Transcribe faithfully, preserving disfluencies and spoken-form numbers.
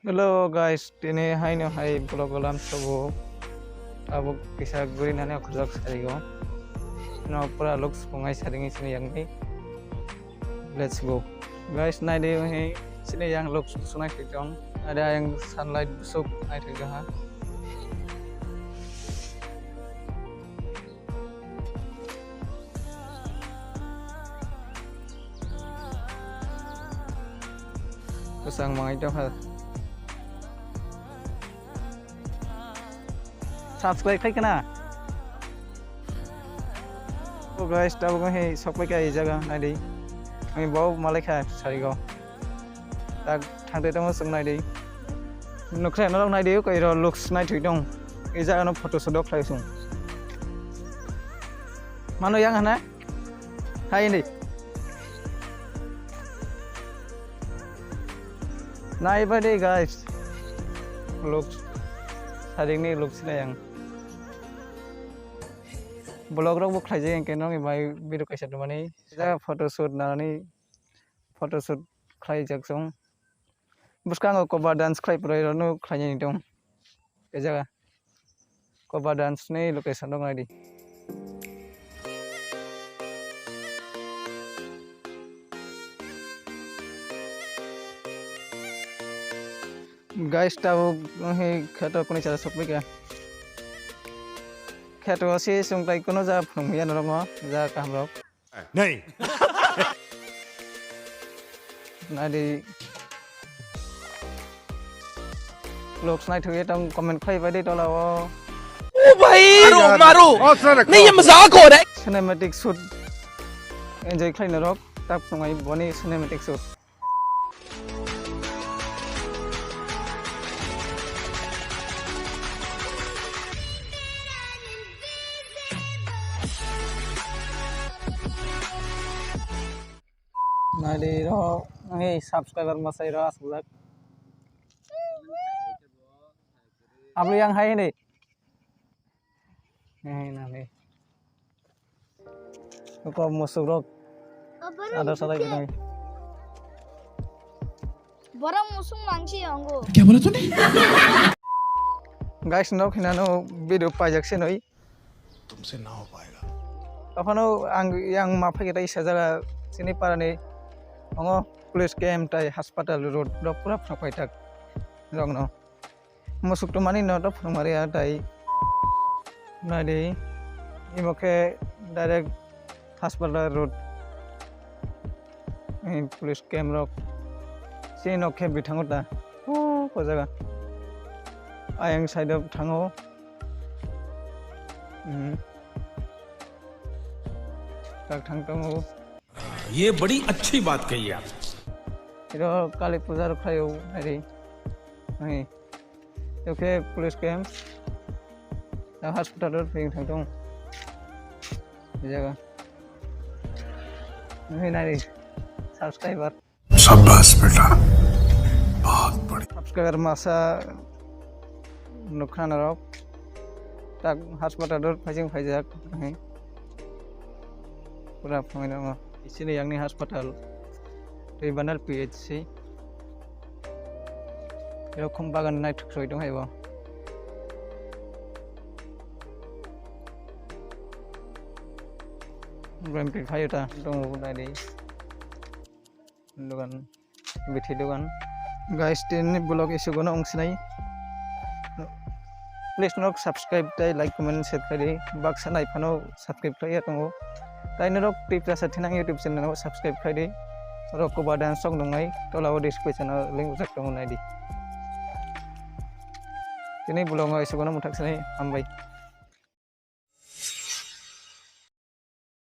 Hello guys, tini haino hai vlog o lam sobo. Abo kisa guri nani khorjak sarigo. No pura looks pungai saringi sini yangni. Let's go. Guys, naidi hai sini yang looks sunai thai tong. Ada yang sunlight busuk nai thai ha. Kwchang mangai tongkha. Subscribe khai kana? Oh guys, tabuk hai sok pai kai jaga naidi. Hai bo malai kha sarigo. Tak thangte tamo sung naidi. Nukre norok naidi, koi ro looks nai thui tong. E jaga no photo shoot khlai sung. Mano yang hana? Hai ni. Nai ba de guys. Looks. Saring ni looks na yang. Vlog rok bo khlai jeng ke nong bai video kaisa tumani. Ja photo shoot nani. Photo shoot khlai jak song. Bwskango cover dance khlai prai rok no khlai ni tong. E jaga. Cover dance ni location rok naidi. Guys, tabuk he kheto kuni chara sokpika. Kheto si sungtai kuno ja phung ya norok mo ja kaham rok. Nei. Nadi. Looks nai thwi tong comment khai bai de tola o. ओ भाई, मारो, मारो। बहुत सारे नहीं, ये मजाक हो रहा है। Cinematic shoot enjoy khlai norok tak sungai boni cinematic shoot. Nadi ro, hey subscriber masai ro aswk. Abli yang hai ni. Hey nani. Ko musuk rok. Ada salah gini. Borok musuk mangsi ango. Kya bola tune? Guys, nok hinano video pajak se noi. तुमसे ना हो पाएगा। Aphano ang yang ma phai ta isa jaga sini parani ongo police camp tai hospital road rok pura phang pai tak rok no. Musuk to mani no to phang mari ya tai nai di imo khe direct hospital road. Police camp rok sini nok khe bithango ta ko jaga ayang side of thango. Hmm. Tak thang tongo. ये बड़ी अच्छी बात कही आप। Iro Kali puja rok khayo hari. Hai. Oke, police camp. Na hospital rok ping thang tong. Jaga. Hai nari. Subscriber. शाबाश बेटा, बहुत बढ़िया। Subscriber masa nukha norok tak hospital rok phaijing phaijak hai pura phangwi nango. Isini yangni hospital Ribanal P H C. Erokhom bagan naithok soi tong haibo. Gram pi phayo ta tongo nai di. Dogan, bithi dogan. Guys, tini vlog isugono wng sinai. Please norok subscribe tei like, comment, share khlai di. Baksa nai phano subscribe khlai ya tongo. Tai norok Tiprasa Thinang YouTube channel no subscribe khlai di. Rok koba dance song nungnai tola o description o link ujak tongo nai di. Tini vlog no isugono muthak sinai, hambai.